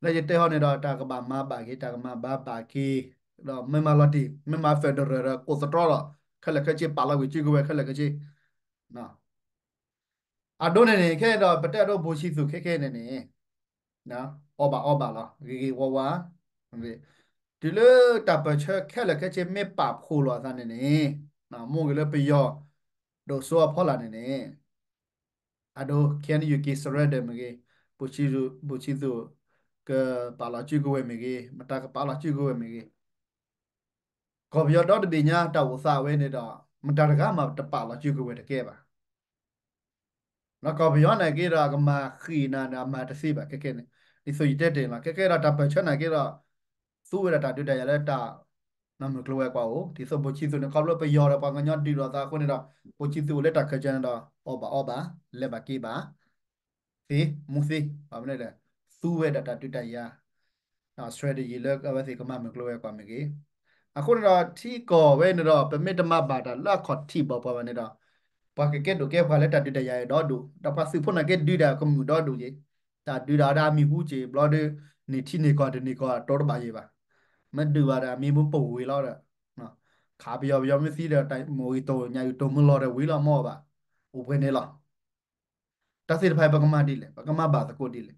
လၢယတဲဟီန့ၣ်ဒီး တၢ်ကဘၣ်မၤဘၣ်က့ၤ တၢ်ကမၤဘၣ်ဘၣ်က့ၤ ဒီးမ့ၢ်မၤလီၤတံၢ် မ့ၢ်မၤ federal ဒီး ကိးသတြီလီၤ ခဲလၢာ်ခဲဆ့ပာ်လီၤဝံၤစုကဝဲၤခဲလၢာ်ခဲဆ့ အဒိန့ၣ်န့ၣ် ခဲအံၤဒီး ပတဲအဒိ ဘိၣ်ဆံသူးခဲခဲအံၤန့ၣ်န့ၣ် အီၣ်ဘၣ်အီဘၣ်လီၤ, ဂ့ၤဂ့ၤဝါဝါ, တုၤလၢတၢ်ပၢၢ်ဆၢခဲလၢာ်ခဲဆ့မ့ၢ်ပာ်ဖှိၣ်လိာ်အသးန့ၣ်န့ၣ်, မ့ၢ်ဂ့ၤလၢပယီၤဒိၣ်စိအဖီလာ်န့ၣ်န့ၣ်, အဒိ ခဲအံၤ က့ၤ surrender မ့ၢ်ဂ့ၤ, ဘိၣ်ဆံသူး ကပာ်လီၤစုကဝဲၤမ့ၢ်ဂ့ၤ, မတၤကပာ်လီၤစုကဝဲၤမ့ၢ်ဂ့ၤ, ကီၢ်ပယီၤဒီတဘ့ၣ်ညါတၢ်အိၣ်သးဝဲန့ၣ်ဒီး မတၤတဂၤမးတပာ်လီၤစုကဝဲၤတကဲဘၣ်. ဒီးကီၢ်ပယီၤန့ၣ်က့ဒီး အကမၤဃံးနၤန့ၣ် အမၤတသ့ဘၣ်ခဲခဲန့ၣ်, ဒ်သိးယတဲတ့ၢ်လီၤ ခဲခဲဒီး တၢ်ပၢၢ်ဆၢန့ၣ်က့ဒီး သူဝဲဒၣ်တၢ်ဒုးတၢ်ယၤလၢတၢ် နီၢ်မုၢ်ကျိၤဝဲၤကွာ်အိၣ်, ဒ်သိးဘိၣ်ဆံသူးန့ၣ် ခီဖျိပယီၤဒီးပှၤကညီဒုးလိာ်သးအဃိန့ၣ်ဒီး ဘိၣ်ဆံသူးအိၣ်လၢတၢ်ခၢၣ်စၢၤန့ၣ်ဒီး အီၣ်ဘၣ်အီဘၣ်, လဲၤဘၣ်က့ၤဘၣ် သ့, မူသ့, ဘၣ်မနုၤလဲၣ်, သူဝဲဒၣ်တၢ်ဒုးတၢ်ယၤ, အ strategy လၢအဝဲသ့ၣ်ကမၤမုၢ်ကျိၤဝဲၤကွာ်မ့ၢ်ဂ့ၤ, အဃိန့ၣ်ဒီး ထံကီၢ်ဝဲန့ၣ်ဒီး ပမ့ၢ်တမၤဘၣ်တၢ်လၢအခီၣ်ထံးဘၣ်ပှၤဘၣ်န့ၣ်ဒီး ပှၤကကဲဒိၣ်ကဲပှၤလၢတၢ်ဒုးတၢ်ယၤအံၤဒီဒူၣ်, ဒီးပှၤသုးဖိန့ၣ်က့ဒုးတၢ်ကမုာ်ဒီဒူၣ်က့ၤ, တၢ်ဒုးတၢ်ဝဲဒၣ်အမံၤဟူက့ၤ ဘျီဒီး န့ၢ်ထံန့ၢ်ကီၢ်တန့ၢ်ကီၢ်တိတဘၣ်ယံၤဘၣ်, မ့ၢ်ဒုးဘၣ်ဒီးမံၤမူပဝ့ၤလီၤဒီး ခးပယီၤပယီၤမ့ၢ်သံဒီး မိၢ်အံၤတိၢ်ညၣ်အံၤတိၢ်မုၢ်လီၤဒီးဝံၤလီၤမ့ၢ်ဘၣ်, အိၣ်ပှဲၤန့ၣ်လီၤ. တၢ်သ့ၣ်တဖၣ်အံၤ ပကမၤဒ်လဲၣ်, ပကမၤဘၣ်သကိးဒ်လဲၣ်.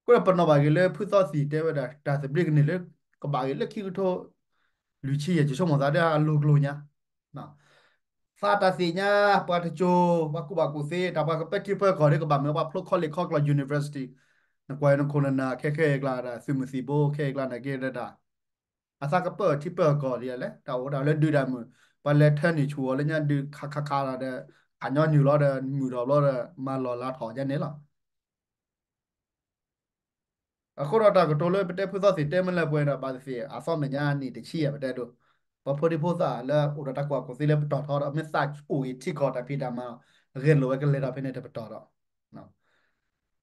အဃိဒီးပနီၣ်ဘၣ်က့ၤလၢဖုသီသံၣ်တဲဝဲဒၣ် တၢ်သဘျ့ကန့ၢ်လၢ ကဘၣ်က့ၤလၢခံကထိလွံၢ်ဆံယဲၢ် ယဆိကမိၣ်သးဒီးအလိၤကျိၤညါ သးတၢ်သ့ၣ်ညါ ပှၤတစိၤ ပှၤကူၣ်ဘၣ်ကူၣ်သ့ တၢ်ပှၤကပၢထံပၢကီၢ်ဒီး ကဘၣ်မ့ၢ်ပှၤဖျိ college ခီကျီၢ် university, နကွၢ်နခိၣ်နနၢ်ခဲခဲအံၤကျါဒီး သုးမုၢ်သံၣ်ဘိခဲအံၤကျါန့ၣ်က့ဒီးတၢ် အသးကပၢထံပၢကီၢ်ဒ်လဲၣ်, တၢ်အိၣ်ဒၣ်လၢဒုးတၢ်မုာ်, ပှၤလဲၤထၢနုာ်ဆူၣ်အီၤလၢညါဒုးခးခးခးဒီး အညီနုာ်လီၤဒီး မုာ်ထီၣ်ဘျီဒီး မၤလီၢ်လၤထီၣ်ဒ်န့ၣ်လီၤ. အဃိဒီးတၢ်ကတိၤလၢပတဲဖုသီသ့ၣ်တဲမ့ၢ်လၢပှဲၤဒီး ဘၣ်သ့ၣ်သ့ၣ် အသီမဲာ်ညါနံၣ်တဆံယဲၢ် ပတဲဒိ, ပှၤဖိဒံဖိသၣ်လၢအိၣ်ဒီးတၢ်ကူၣ်ဘၣ်ကူၣ်သ့လၢပတီၢ်ထီဒီး မ့ၢ်သးအိၣ်ဂ့ၤထံကီၢ်တၢ်ဖံးတၢ်မၤ ဂဲၤလိာ်ဝဲကလဲၤထီၣ်ဖဲန့ၣ်တပတီၢ်ဒီး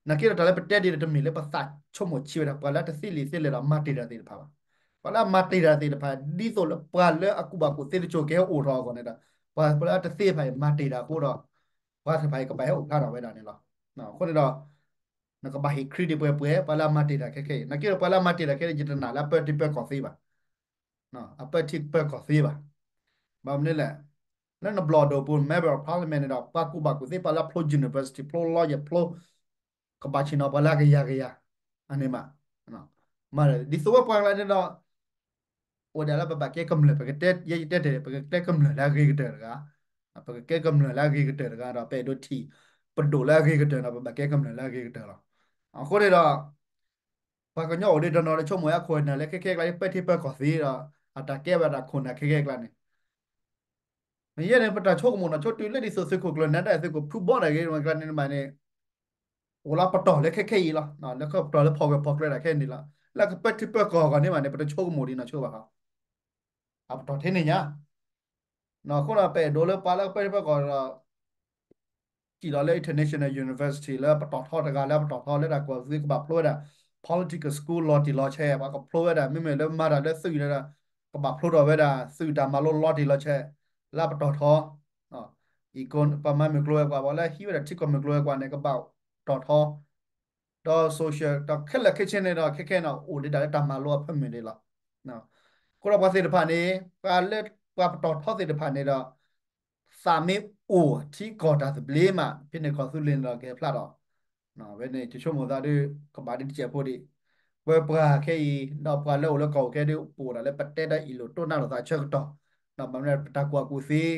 နာ်က့ဒီးတၢ်လၢပတဲဒ်န့ၣ်တမ့ၢ်လၢပသးဆိကမိၣ်ဆံးဝဲဒၣ် ပှၤလၢတသ့လံာ်သ့လဲၢ်ဒီးမၤတ့ၢ်တၢ်သ့ၣ်တဖၣ်ဘၣ်. ပှၤလၢအမၤတ့ၢ်တၢ်သ့ၣ်တဖၣ် ဒ်သိးလၢပှၤလၢအကူၣ်ဘၣ်ကူၣ်သ့တစိၤကဟဲအိၣ်ထီၣ်အဂီၢ်န့ၣ်ဒီး ပှၤလၢအတသ့တဖၣ်အံၤမၤတ့ၢ်တၢ်အဃိဒီး ပှၤတဖၣ်အံၤကဘၣ်ဟဲအိၣ်ဖျါထီၣ်ဝဲဒၣ်န့ၣ်လီၤ. အဃိန့ၣ်ဒီး နကဘၣ်ဟ့ၣ် credit ပှဲၤပှဲၤ ပှၤလၢအမၤတ့ၢ်တၢ်ခဲခဲအံၤ, နာ်က့ဒီးပှၤလၢအမၤတ့ၢ်တၢ်ခဲခဲအံၤ ယတနာ်လၢအပၢထံပၢကီၢ်သ့ဘၣ်. အပၢထံပၢကီၢ်သ့ဘၣ်. ဘၣ်မနုၤလဲၣ်, လၢနဘျီၣ်ဒိၣ်ပူၤ Member of Parliament န့ၣ်ဒီး ပှၤကူၣ်ဘၣ်ကူၣ်သ့ ပှၤလၢအဖျိ university ဖျိ lawyer ဖျိ ကဘၣ်ဆ့ၣ်နီၤပှၤလၢအကယၤကယၤ, အန့ၣ်မး, မး ဒ်သိးဝဲပှၤကျါန့ၣ်ဒီး အိၣ်ဒၣ်လၢပဘၣ်ကဲကမျၢၢ် ပကတဲ ယဲယတဲတ့ၢ် ပကကဲကမျၢၢ်လၢအဂ့ၤကတၢၢ်တဂၤ, ပကကဲကမျၢၢ်လၢအဂ့ၤကတၢၢ်တဂၤဒီး ပအဲၣ်ဒိးထံၣ် ပဒိၣ်လၢအဂ့ၤကတၢၢ်ဒီး ပဘၣ်ကဲကမျၢၢ်လၢအဂ့ၤကတၢၢ်လီၤ. အဃိန့ၣ်ဒီး ပှၤကညီအိၣ်ဒံးတနီၤလၢဆိကမိၣ်အခိၣ်အနၢ်လၢခဲခဲအကျါ ပၢထံပၢကီၢ်သ့ဒီး အတၢ်ကဲဝဲဒၣ်ခိၣ်နၢ်ခဲခဲအကျါန့ၣ် မ့ၢ်ယဲန့ၣ် ပတၢ်ဆိကမိၣ်နီၢ်ဆိတုၤလၢဒ်သိးသုးခိၣ်ကျၢၢ်နၢၤဒါ သုးခိၣ်ဖုဘီတၢ်ဂ့ၢ်ဝဲကျါန့ၣ်မးန့ၣ် အိၣ်လၢပတီၢ်လၢခဲခဲအံၤလီၤ. လၢပတီၢ်လၢဖီၣ်ဂၢၢ်ဖီၣ်ကျၢၤတၢ်ခဲအံၤန့ၣ်လီၤ. လၢကပၢထံပၢကီၢ်အဂီၢ်န့ၣ်မးန့ၣ် ပတဆိကမိၣ်ဒံးနီၢ်ဆိဘၣ်ဃီ အပတီၢ်ထဲန့ၣ်ညါ အဃိဒီးပအဲၣ်ဒိးလၢပှၤလၢကပၢထံပၢကီၢ်ဒီး စံၣ်လီၤလၢ international university လၢပတီၢ်ထီတဂၤလၢပတီၢ်ထီလၢတၢ်ကူၣ်ဘၣ်ကူၣ်သ့ကဘၣ်ဖျိဝဲဒၣ် political school လီၤတံၢ်လီၤဆဲး ပှၤကဖျိဝဲဒၣ် မ့မ့ၢ်လၢမၤတၢ်လၢသုးဒီး ကဘၣ်ဖျိထီၣ်ဝဲဒၣ် သုးတၢ်မၤလိလီၤတံၢ်လီၤဆဲး လၢပတီၢ်ထီ ပှၤမၤမုၢ်ကျိၤဝဲၤကွာ် ပှၤလၢဟံးဝဲဒၣ်ထံကီၢ်မုၢ်ကျိၤဝဲၤကွာ်န့ၣ် ကဘၣ်တီၢ်ထီ ဒီး social ဒီးခဲလၢာ်ခဲဆ့န့ၣ်ဒီး ခဲခဲန့ၣ် အိၣ်ဒံးဒၣ်လၢတၢ်မၤလိအဖၢမုၢ်န့ၣ်လီၤ. အဃိဒီးပှၤသ့ၣ်တဖၣ်န့ၣ် ပှၤလၢ ပှၤပတီၢ်ထီသ့ၣ်တဖၣ်န့ၣ်ဒီး သးမ့ၢ်အိၣ်ထံကီၢ်တၢ်သဘျ့မး ဖဲန့ၣ်ကီၢ်သူလ့ၤန့ၣ်ဒီးကဟဲဖျါထီၣ် ဝဲန့ၣ် ယဆိကမိၣ်သးဒီး ကဘၣ်ဒ်တစဲးဖိဒံး ဝဲပှၤခဲအံၤ ဒီးပှၤလၢအိၣ်လၢကီၢ်အိၣ်ခဲဒုး ပအိၣ်ဒၣ်လၢပတဲတၢ်အံၤလိာ်တိၢ်နါလိာ်သးဆၢကတီၢ် ဒီးဘၣ်မနုၤပတၢ်ကူၣ်ဘၣ်ကူၣ်သ့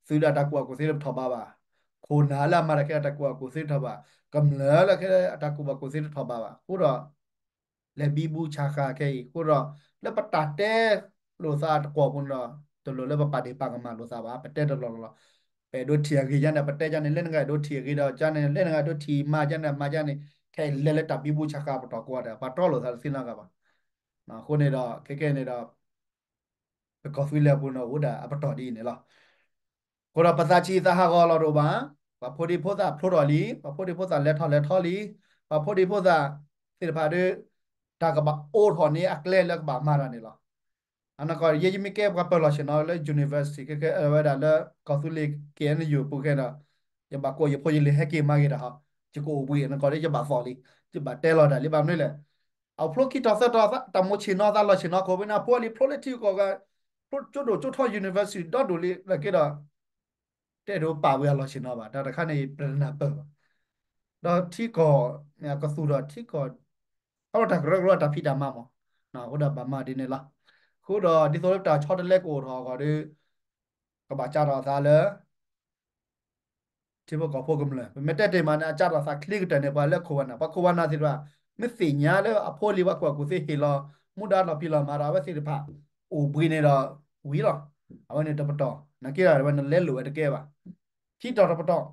သုးလၢအတၢ်ကူၣ်ဘၣ်ကူၣ်သ့လၢပထီၣ်ဘးဘၣ် ခိၣ်နၢ်လၢအမၤတၢ်ခဲအတၢ်ကူၣ်ဘၣ်ကူၣ်သ့တထီၣ်ဘး ကမျၢၢ်လၢခဲအတၢ်ကူၣ်ဘၣ်ကူၣ်သ့တထီၣ်ဘးဘၣ် အဃိဒီး လဲၤဘံဘူဆးဃာ်ခဲအံၤ အဃိဒီး လၢပတၢ်တဲလိာ်သးတကွီၢ်ပူၤန့ၣ်ဒီး တလိၣ်လၢပပာ်ဒ့ၣ်ပာ်ကမၣ်လိာ်သးဘၣ် ပတဲတလီၢ်လီၢ်လီၤ. ပအဲၣ်ဒိးထံၣ်အဂ့ၤယါန့ၣ် ပတဲယါန့ၣ် လၢနဂၤအဲၣ်ဒိးထံၣ်အဂ့ၤဒီးယါန့ၣ် လၢနဂၤအဲၣ်ဒိးထံၣ်မၤယါန့ၣ် မၤယါန့ၣ် ခဲအံၤလဲၤလၢတၢ်ဘံဘူဆးဃာ်ပတီၢ်ကိးဂၤဒဲး ပှၤတြီလိာ်သးတသ့နီတဂၤဘၣ်. အဃိန့ၣ်ဒီး ခဲကဲန့ၣ်ဒီး ပကီၢ်သူလ့ၤပူၤန့ၣ် အိၣ်ဒၣ်အပတီၢ်ဒ်အံၤန့ၣ်လီၤ. အဃိဒီးပသးဆံးသးဟးဂီၤလီၤတအိၣ်ဘၣ်, ပှၤဖိဒံဖိသၣ်ဖျိထီၣ်လံ, ပှၤဖိဒံဖိသၣ်လဲၤထီၣ်လဲၤထီလံ, ပှၤဖိဒံဖိသၣ်သ့ၣ်တဖၣ်ဒီး တၢ်ကဘၣ်အိးထီၣ်န့ၢ်အကျဲလၢကဘၣ်မၤတၢ်န့ၣ်လီၤ. အနီၢ်ကီၢ် ယဲယမ့ၢ်ကဲပှၤပၢၤလီၢ်ဆ့ၣ်နီၤလၢ university ခဲကဲဝဲဒၣ်လၢ ကီၢ်သူလ့ၤ K N U ပူၤခဲဒီး ယဘၣ်ကိးယဖိယလံၤဟဲက့ၤမၤဂ့ၤတၢ်ဟီ, ယကအိၣ်ဘှံး အနီၢ်ကီၢ်ဒီး ယဘၣ်သီၣ်လံ, ယဘၣ်တဲလီၤတၢ်လံ ဘၣ်မနုၤလဲၣ် အဖျိခံတီၤသၢတီၤ တၢ်မိၣ်ဆ့ၣ်နီၤသးလီၢ်ဆ့ၣ်နီၤခိၣ် ဖဲန့ၣ် အဖိအလံၤဖျိလၢထံကီၢ်ဂၤ, ဖျိကၠိဒိၣ်ကၠိထီ university ဒီဒိၣ်လံ နာ်က့ဒီး ထံ တအဲၣ်ဒိးပာ်ဝံၤအလီၢ်ဆ့ၣ်နီၤဘၣ်, တၢ်တခါန့ၣ် ပတနၢ်ပၢၢ်ဘၣ်. ဒီးထံကီၢ်န့ၣ် အကသူၣ်ဒီးထံကီၢ် အဝဲတၢ်ကရၢကရိအတၢ်ဖံးတၢ်မၤမး, အဃိဒီးဘၣ်မၤဒ်န့ၣ်လီၤ. အဃိဒီးဒ်သိးလၢတၢ်ဆီတလဲကအိၣ်ထီၣ်အဂီၢ်ဒီး ကဘၣ်ကးထီၣ်အသးလၢ ထံဖိကီၢ်ဖိကမျၢၢ်, ပမ့ၢ်တဲတ့ၢ်မးန့ၣ် အကးထီၣ်သးချ့ကတၢၢ်န့ၣ် ပှၤလၢခိၣ်ဝါနၢ်, ပှၤခိၣ်ဝါနၢ်သ့ၣ်တဖၣ် မ့ၢ်သ့ၣ်ညါလၢအဖိလံၤပှၤကူၣ်ဘၣ်ကူၣ်သ့ဟ့ၣ်လီၤ မူဒါလီၤဖံးလီၤမၤဒီးအဝဲသ့ၣ်တဖၣ် အိၣ်ဘှံးန့ၣ်ဒီးဝံၤလီၤ. အဝဲန့ၣ်တပတီၢ်, နာ်က့ဒီးဝဲနလဲလိာ်ဝဲတကဲဘၣ်. ခံတီၤတပတီၢ်,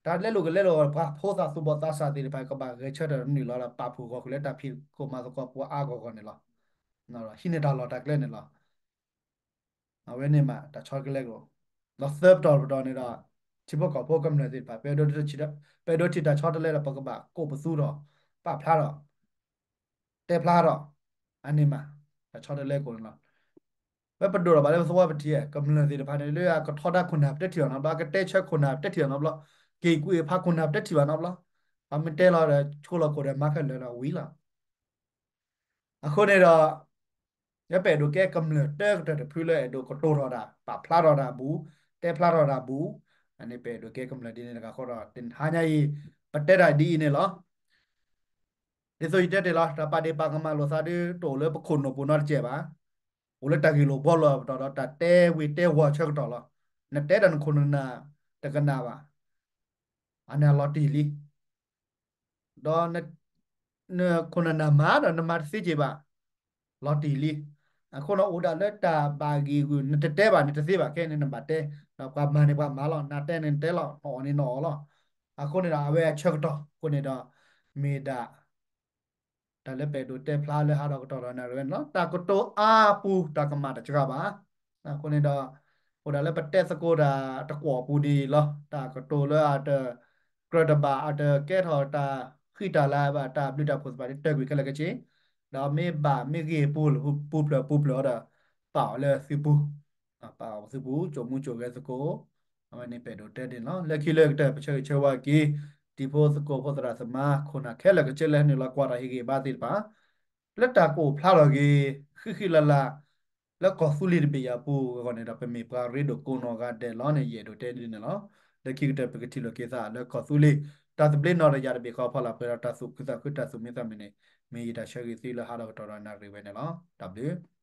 တၢ်လဲလိာ်ကလဲလိာ်ပှၤဖိသၣ်သူၣ်ဘီၣ်သးစၢ်သ့ၣ်တဖၣ် ကဘၣ်ဂဲၤဆၢထၢၣ်နုာ်လီၤဒီးပာ်ဖှိၣ်ဂီၢ်ဃုာ်လၢတၢ်ဖံးခိၣ်မၤသကိးပှၤအါဂီၢ်ဂီၢ်န့ၣ်လီၤ. ဟံးန့ၢ်တၢ်လီၢ်တၢ်ကျဲန့ၣ်လီၤ. အဝဲန့ၣ်မး တၢ်ဆီတလဲကအိၣ်, ဒီးသၢပတီၢ်တပတီၢ်န့ၣ်ဒီး ထံဖိကီၢ်ဖိကမျၢၢ်သ့ၣ်တဖၣ် ပအဲၣ်ဒိးထံၣ်တၢ်ဆီတလဲဒီး ပကဘၣ်ကိးပသူထီၣ် ပာ်ဖျါထီၣ် တဲဖျါထီၣ်, အန့ၣ်မး တၢ်ဆီတလဲကအိၣ်န့ၣ်လီၤ. ဝဲပဒိၣ်ထီၣ်ဘၣ်လၢပသဝီပထံၣ် ကမျၢၢ်သ့ၣ်တဖၣ်န့ၣ် လၢအကထီဒါခိၣ်နၢ်ပတဲထံၣ်အီၤနီတဘျီ, အကတဲဆၢခိၣ်နၢ်ပတဲထံၣ်အီၤနီတဘျီ, က့ၤကွံာ်ဖးခိၣ်နၢ်ပတဲထံၣ်ဘၣ်နီတဘျီ, အမ့ၢ်တဲလီၤဒီးဆိလီၤခိၣ်ဒီးမၤခဲလၢာ်ဒီးဝံၤလီၤ. အဃိန့ၣ်ဒီး လၢပအဲၣ်ဒိးကဲကမျၢၢ်တၢကတၢၢ်တဖုလၢအဲၣ်ဒိးကတိၤထီၣ်တၢ် ပာ်ဖျါထီၣ်တၢ်ဘူး, တဲဖျါထီၣ်တၢ်ဘူး, အန့ၣ်ပအဲၣ်ဒိးကဲကမျၢၢ်ဒ်န့ၣ်တဂၤဃီဒီး တဟါညါအံၤ ပတဲတၢ်ဒ်အံၤန့ၣ်လီၤ. ဒ်သိးယတဲတ့ၢ်လီၤ တၢ်ပာ်ဒ့ၣ်ပာ်ကမၣ်လိာ်သးဒ်တအိၣ်လၢပခိၣ်နူာ်ပူၤနီတစဲးဘၣ်. အိၣ်လၢတၢ်ဂ့ၢ်လိာ်ဘှီလိာ်အပတီၢ်ဒီးတၢ်တဲဝ့ၤတဲဝီၤဆၢကတီၢ်လီၤ. နတဲဒီးနခိၣ်နနၢ်တကနၣ်ဘၣ်, အန့ၣ်အလီၤတံၢ်လံ. ဒီးနခိၣ်နနၢ်မၤဒီးနမၤတသ့က့ၤဘၣ်, လီၤတံၢ်လံ. အဃိန့ၣ်အိၣ်ဒၣ်လၢတၢ်ဘၣ်ဂ့ၢ်ဂုာ် နတတဲဘၣ်နတသ့ဘၣ်, ခဲန့ၣ်နဘၣ်တဲ, ဒီးပှၤမၤန့ၣ်ပှၤမၤလီၤ, နတဲန့ၣ်နတဲလီၤ, နအီၣ်န့ၣ်နအီၣ်လီၤ. အဃိန့ၣ်ဒီးအဝဲအဆၢကတီၢ်အဃိန့ၣ်ဒီး မ့ၢ်ဒၣ် တၢ်လၢပအဲၣ်ဒိးတဲဖျါလၢဟးထီၣ်ကတီၢ်ဒီးနၣ်ရံၣ်ဝဲန့ၣ်လီၤ. တၢ်ကတိၤအါပူၤ တၢ်ကမၣ်တစှၤဘၣ်. အဃိန့ၣ်ဒီး အိၣ်ဒၣ်လၢပတဲသကိးတၢ်တကွီၢ်ပူၤဒ်အံၤလီၤ. တၢ်ကတိၤလၢအတကြၢးတဘၣ် အတကဲထီၣ်တၢ်ဃံတၢ်လၤဘၣ် တၢ်ဘျုးတၢ်ဖှိၣ်သ့ၣ်တဖၣ် တၢကွံာ်ခဲလၢာ်ခဲဆ့, ဒီးမ့ၢ်ဘၣ်မ့ၢ်ဂ့ၤပူၤဖျၢၣ်ပူၤဖျၢၣ်ဒီး ပာ်အီၤလၢသုပူၤ ပာ်အီၤသုပူၤ ကိးမူကိးဂဲၤသကိး, အဝဲန့ၣ်ပအဲၣ်ဒိးတဲဒ်န့ၣ်လီၤ. လၢခံလၢကတၢၢ် ပဆၢဂ့ၤဆၢဝါက့ၤ တံၤဖိသကိးဖိသရၣ်သမါ ခိၣ်နၢ်ခဲလၢာ်ခဲဆ့လၢနုာ်လီၤကွၢ်တၢ်ဟ့ၣ်ဂံၢ်ဘါသ့ၣ်တဖၣ် လၢတၢ်ကအိၣ်ဖျါထီၣ်က့ၤ ဃံဃံလၤလၤ လၢကီၢ်သူလ့ၤတဘ့ၣ်အံၤအပူၤအဂီၢ်န့ၣ်ဒီး ပမ့ၢ်ပှၤရ့ဒိၣ်ကိးနီၢ်ဂၤဒဲးလီၤန့ၣ် ယအဲၣ်ဒိးတဲဒ်န့ၣ်လီၤ. လၢခံကတၢၢ် ပကထံၣ်လိာ်က့ၤသးလၢကီၢ်သူလ့ၤ တၢ်သဘျ့နီၢ်တယၢ်တဘ့ၣ်ဃီ ဖီလာ်ပှဲၤဒီးတၢ်သူၣ်ခုသးခု တၢ်သူၣ်မံသးမုာ်န့ၣ် မ့ၢ်ယတၢ်ဆၢဂ့ၤသုလၢဟးထီၣ်ကတီၢ်ဒီးနၣ်ရံၣ်ဝဲန့ၣ်လီၤ. တၢ်ဘျုး